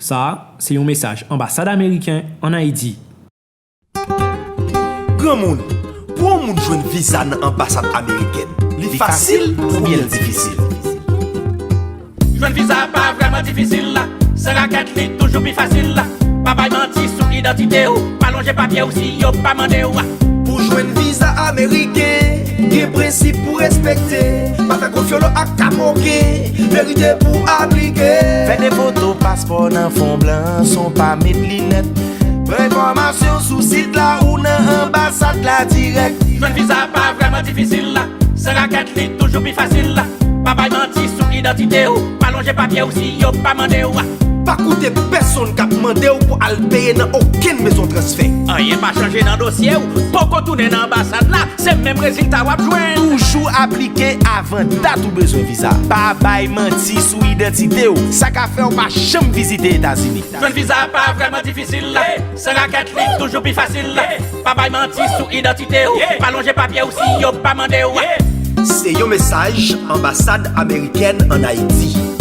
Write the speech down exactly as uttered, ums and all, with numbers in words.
Sa a se yon mesaj Anbasad Ameriken ann Ayiti. Granmoun, pou yon moun jwenn viza nan anbasad amerikèn, li fasil oubyen l difisil? Jwenn viza pa vrèman difisil la. San rakèt li toujou pi fasil la. Pa bay manti sou idantite w. Pa lonje papye w si yo pa mande w. Pou jwenn viza ameriken, gen prensip pou respekte. Pa fè konfyolo ak kamoken, verite pou aplike. Fè de foto paspò nan fon blan san w pa met linèt. Pran enfòmasyon sou sit la ou nan anbasad la dirèk. Jwenn viza pa vrèman difisil la. San rakèt li toujou pi fasil la. Pa bay manti sou idantite w. Pa lonje papye w si yo pa mande w. Pa koute pèsonn k ap mande w pou al peye nan okenn mezon transfè. Anyen pa chanje nan dosye w. Poko tounen nan anbasad la, se menm rezilta w ap jwenn. Toujou aplike avan dat ou bezwen viza. Pa bay manti sou idantite w. Sa ka fè w pa janm vizite Etazini. Jwenn viza pa vrèman difisil la. San rakèt li toujou pi fasil la. Pa bay manti sou idantite w. Pa lonje papye w si yo pa mande w. Se yon mesaj Anbasad Amerikèn ann Ayiti.